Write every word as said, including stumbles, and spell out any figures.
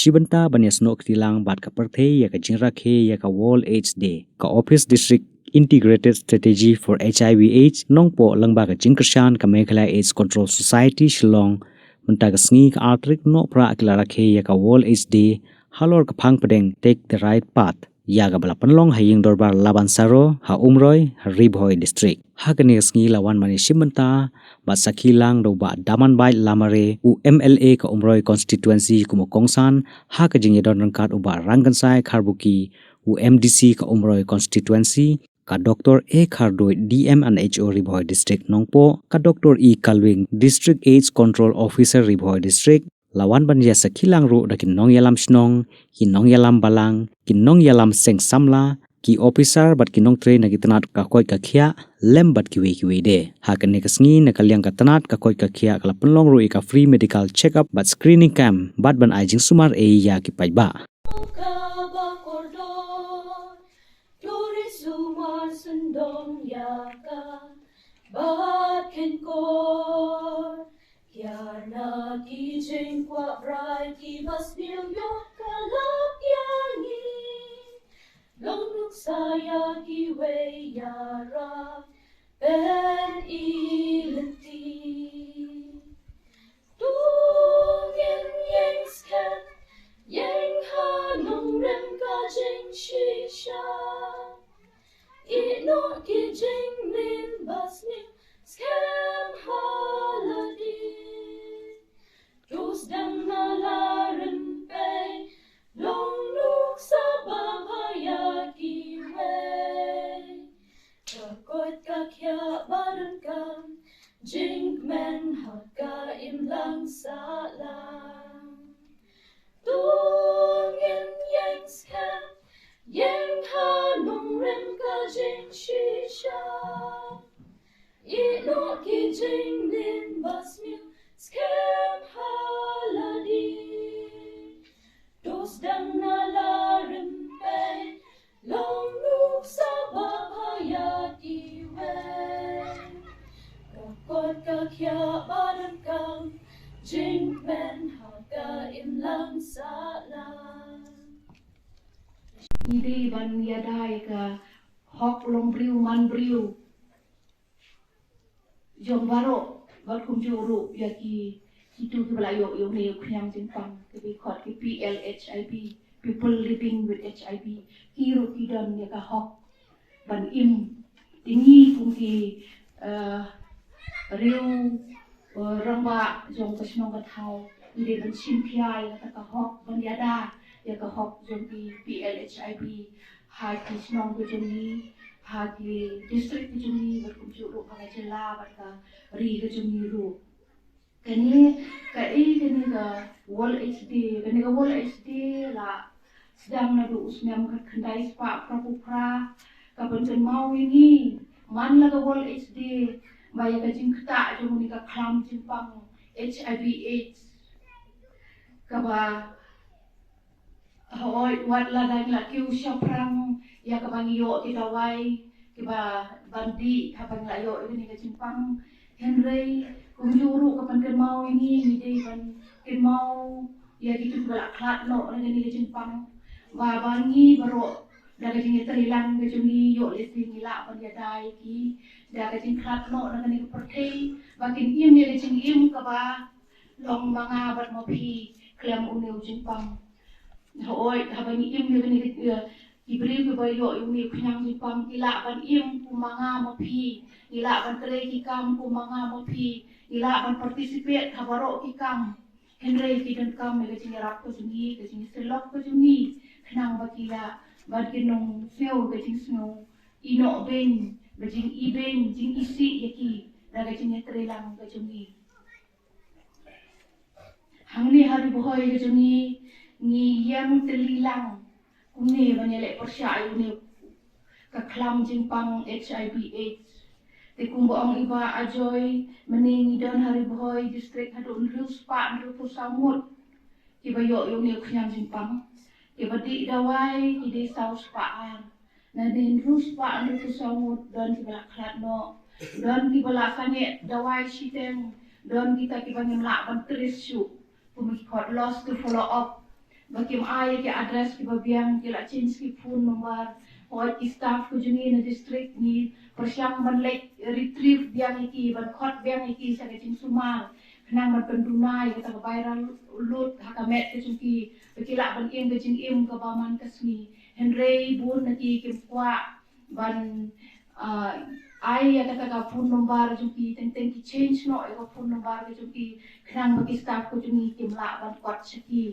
Shi bynta ban ïasnoh kti lang bad ka pyrthei ïa ka jingrakhe ïa ka World AIDS Day, ka Office District Integrated Strategy for H I V AIDS Nongpoh lyngba ka jingkyrshan ka Meghalaya AIDS Control Society Shillong, mynta ka sngi ka artarik Nohprah ki la rakhe ïa ka World AIDS Day halor ka phang pdeng Take the Right Path, ïa kaba la pynlong ha ïing dorbar Laban Saro ha Umroi ha Ri Bhoi District. Ha kane ka sngi la wan ban ïashim bynta bad sakhi lang da u Bah Damanbait Lamare, u M L A ka Umroi Constituency, kum u kongsan ha ka jingïadon ryngkat u Bah Rangkynsai Kharbuki, u M D C ka Umroi Constituency, ka Doctor A Kharduid, D M and H O Ri Bhoi District Nongpoh, ka Doctor E Kalwing, District AIDS Control Officer Ri Bhoi District, la wan ban ïasakhi lang ruh da ki nongïalam shnong, ki nongïalam balang, ki nongïalam seng samla, ki officer bad ki nongtrei na ki tnat ka koit ka khiah, lem bad kiwei kiwei de. Ha kane ka sngi na ka liang ka tnat ka koit ka khiah ka la pynlong ruh ïa ka free medical check-up bad screening camp bad ban ai jingsumar ei ïa ki paidbah. Ka ba kordor, duri sumar sendong ïa ka bad khenkor. Ïa na ki jingkwah brai ki ba sniew ïoh ka lap ïa ngi. Long nuksa ïa kiwei ïa ra pyn-i lynti. Tu ngin ïeng skhem, ïeng ha nongrim ka jingshisha. Ïehnoh ki jingmlien ba sniew skhem ha lade. To sdang na la rympei, long nuksa babha ïa kiwei. Ka koit ka khiah ba donkam jingkmen ha ka imlang sahlang. To ngin ïeng skhem, ïeng ha nongrim ka jingshisha. Ïehnoh ki jingmlien ba sniew skhem ha lade. To sdang na la rympei, long nuksa babha ïa kiwei. Ka koit ka khiah ba donkam jingkmen ha ka imlang sahlang. Ngi dei ban ïada ïa ka hok long briew man briew jong baroh, bad kumjuh ruh ïa ki, kitu kiba la ïoh ïa une u khñiang jingpang, kiba khot ki P L H I V, people living with H I V, ki ruh ki don ïa ka hok ban im. Te ngi kum ki, eh, riew, eh, rangbah jong ka shnong ka thaw, ngi dei ban shim khia ïa kata ka hok, ban ïada ïa ka hok jong ki P L H I V ha ki shnong ka jong ngi, ha ki district ka jong ngi, bad kumjuh ruh ha ka jylla bad ka ri ka jong ngi ruh. Kane ka, eh, kane ka World AIDS Day, kane ka World AIDS Day la sdang naduh u snem khatkhyndai spah phra phew phra, ka pynkynmaw ïa ngi man la ka World AIDS Day ba ïa ka jingktah jong kane ka khlam jingpang H I V AIDS, kaba hooid, wat la dang la kiew shaphrang ïa kaba ngi ïoh ki dawai kiba ban dih haba ngi la ïoh ïa kane ka jingpang. Hynrei kumjuh ruh ka pynkynmaw ïa ngi, ngi dei ban kynmaw ïa kitu kiba la khlad noh na kane ka jingpang, ba ba ngi baroh da ka jingïatreilang ka jong ngi ïoh lehse ngi lah ban ïada ïa ki da ka jingkhlad noh na kane ka pyrthei, ba kin im ïa ka jingim kaba long ma nga bad ma phi khlem une u jingpang. Hooid, haba ngi im ïa kane ka, eh, ki briew kiba ïoh ïa une u khñiang jingpang ki lah ban im kum ma nga ma phi, ki lah ban trei ki kam kum ma nga ma phi, ki lah ban participate ha baroh ki kam. Hynrei ki donkam ïa ka jingïarap ka jong ngi, ka jingïasyllok ka jong ngi, khnang ba ki lah ban kin ïoh ka jingsngew ïehnoh beiñ, ba jingibeiñ, jingisih ïa ki da ka jingïatreilang ka jong ngi. Hangne ha Ri Bhoi ka jong ngi, ngi ïeng tylli lang kumne ban ïaleh pyrshah ïa une ka khlam jingpang H I V AIDS. Te kumba ong i Bah Ajoy, mynne ngi don ha Ri Bhoi district haduh hynriew spah hynriew phew saw ngut kiba ïoh ïa une u khñiang jingpang. Kiba dih dawai ki dei saw spah ar. Na dei hynriew spah hynriew phew saw ngut, don kiba la khlad noh, don kiba la sangeh dawai shiteng, don kita kiba ngim lah ban trace shuh, kumba ki khot lost to follow up. ba kim ai ïa ki address kiba biang, ki la change ki phone number. Hooid, ki staff ka jong ngi na district ngi pyrshang ban leit retrieve biang ïa ki, ban khot biang ïa ki sha ka jingsumar, khnang ban pynduna ïa kata ka viral load ha ka met ka jong ki, ba ki lah ban im ka jingim kaba man ka sngi. Hynrei bun na ki kim kwah ban, ah, ai ïa kata ka phone number jong ki, teng teng ki change noh ïa ka phone number ka jong ki, khnang ba ki staff ka jong ngi kim lah ban kot sha ki.